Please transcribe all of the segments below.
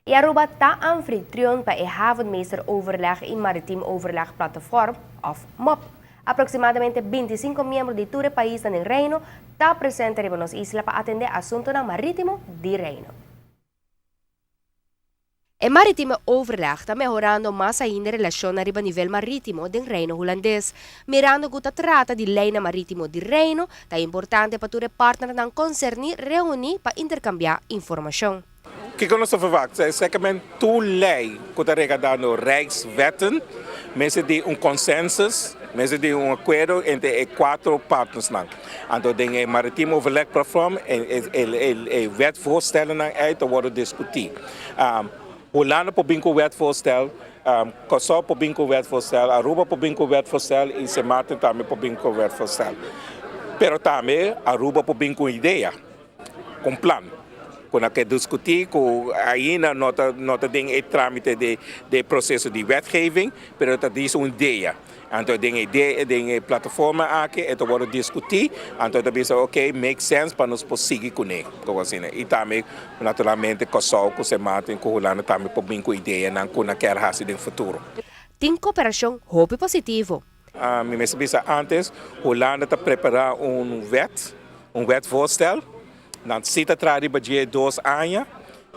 Y Aruba ta anfitrion pa e Havenmeesteroverleg y Maritiem Overleg Platform, of MOP. Aproximadamente 25 miembro di tur pais den Reino ta presente riba nos isla pa atende asuntonan maritimo di Reino. E Maritieme Overleg ta mehorando mas ainda relacion riba nivel maritimo den Reino Hulandes. Mirando cu ta trata di ley maritimo di Reino, ta importante pa tur partnernan concerni reuni pa intercambia informacion. Kijk, nos verwacht. Zeker tur ley cu ta regardando rijkswetten, mester di un consensus, mester di un acuerdo entre e cuater partners. Anto, den Maritiem Overleg Platform e wetvoorstellen uit te worden discuti. Hulanda por bin cu wetvoorstel, Corsou por bin cu wetvoorstel, Aruba por bin cu wetvoorstel y Sint Maarten tambe por bin cu wetvoorstel. Pero tambe Aruba por bin cu idea, cu plan. Cu nan kier discuti, cu ainda no ta den tramite di proceso di wetgeving, pero ta djis un idea. Anto, den idea, den plataforma aki, e ta wordo discuti, anto ta bisa, ok, make sense pa nos sigui cune, como asina. Y tambe, naturalmente, Corsou, cu Sint Maarten, cu Hulanda tambe por bin cu idea nan cu nan kier haci den futuro. Tin cooperacion hopi positivo. Mi mes bisa antes, Hulanda ta prepara un wet, un wetvoorstel. Dan zit het er bij 2 aña,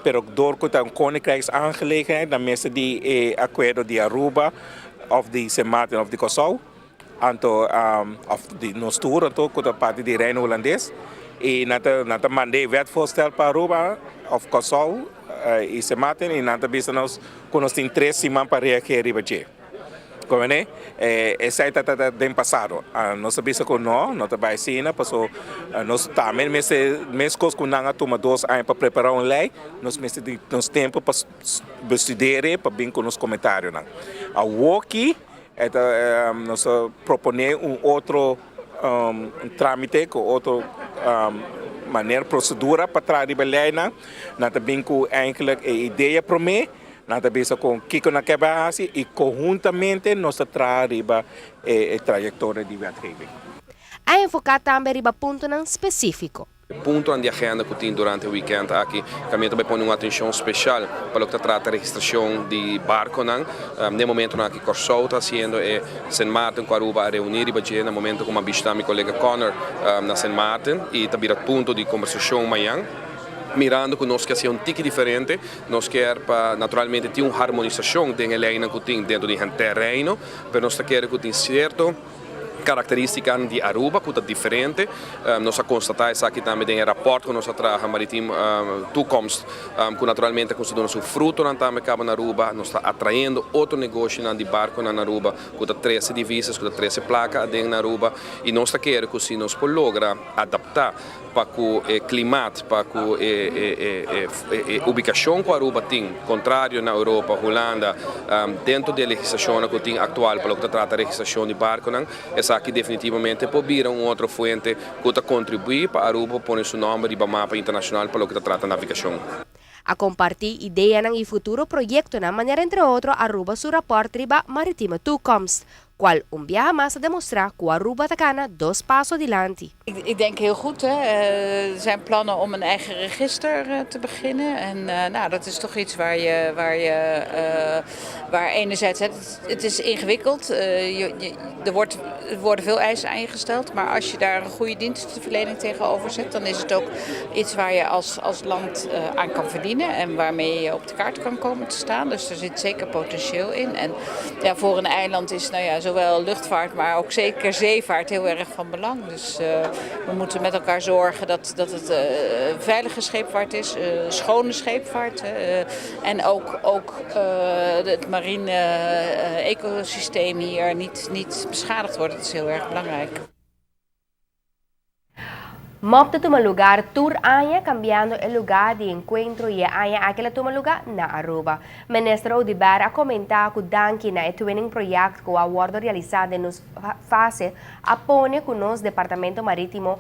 pero door cu een koninkrijksaangelegenheid, dan mester di acuerdo di Aruba, of di Sint Maarten of di Corsou, anto, of di nos tur, anto, cu ta parti di Reino Hulandes. Y nan ta manda wetvoorstel pa Aruba, of Corsou, y Sint Maarten, y nan ta bisa nos, cu nos tin 3 siman pa reageer riba dje. Con ne? Esey ta den pasado. Nos a bisa cu no, no ta bay asina, paso nos tambe mes cos cu nan a tuma 2 aña pa prepara un ley, nos mester di nos tempo pa studia, pa bin cu nos comentarionan. Awoki, nos a propone un otro tramite, cu otro manera, procedura pa traha e leynan, nan ta bin cu eigenlijk e idea prome, nan ta bisa cu kico nan kier haci y conhuntamente nos ta traha riba e trayectoria di wetgeving. A enfoca tambe riba puntonan specifico. Punto di agenda cu tin durante e weekend aki, tambe ta pone un atencion special pa loke ta trata registracion di barconan. Na momento aki Corsou ta haciendo e Sint Maarten cu Aruba a reuni riba na momento cu m'a bishita mi colega Connor na Sint Maarten y tambe punto di combersacion mañan mirando cu nos kier haci un tiki diferente, nos kier pa naturalmente tin un harmonisacion den e ley cu tin den di tereno, mas nos kier cu tin cierto caracteristica di Aruba cu ta diferente. Nos a constata esaki tambe den rapport cu nos a traha Maritiem Toekomst, cu naturalmente cu su fruto tambe caba na Aruba, nos ta atrayendo otro negoshi di barco na Aruba, cu ta trece divisas, cu ta trece placa den na Aruba, y nos ta kier cu si nos por logra adapta pa e clima, pa e ubicacion cu Aruba tin, contrario na Europa, Hulanda, den e legislacion cu tin actual pa loke ta trata registracion di barco, esaki definitivamente por bira un otro fuente cu ta contribui pa Aruba pone su nomber riba mapa internacional pa loke ta trata navegacion. A comparti idea y futuro proyectonan manera, entre otro, Aruba su rapport riba Maritieme Toekomst, cual un biaha mas a demostra cu Aruba ta cana dos paso dilanti. Ik denk heel goed. Hè? Er zijn plannen om een eigen register te beginnen. En nou, dat is toch iets waar enerzijds het is ingewikkeld. Er worden veel eisen aan je gesteld. Maar als je daar een goede dienstverlening tegenover zet, dan is het ook iets waar je als land aan kan verdienen. En waarmee je op de kaart kan komen te staan. Dus er zit zeker potentieel in. En ja, voor een eiland is, nou ja, zowel luchtvaart, maar ook zeker zeevaart heel erg van belang. Dus we moeten met elkaar zorgen dat het veilige scheepvaart is, schone scheepvaart. En ook het marine ecosysteem hier niet beschadigd wordt. Dat is heel erg belangrijk. MOP ta tuma lugar tur aña, cambiando e lugar di encuentro y e aña aki el a tuma lugar na Aruba. Minister Oduber a comenta cu danki na e twinning project cu a wordo realisa den nos fase a pone cu nos departamento maritimo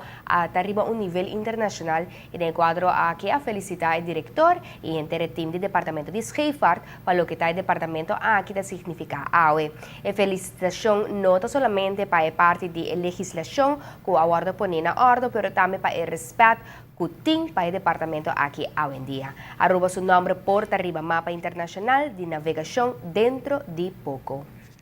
ta riba un nivel internacional y den cuadro aki a felicita e director y henter team di departamento di scheepvaart pa loke e departamento aki ta significa awe. E felicitacion no ta solamente pa e parti di legislacion cu a wordo poni na orde, pero tambe tambe pa e respet cu tin pa e departamento aki awendia. Aruba su nomber por ta riba mapa internacional di navegacion dentro di poco.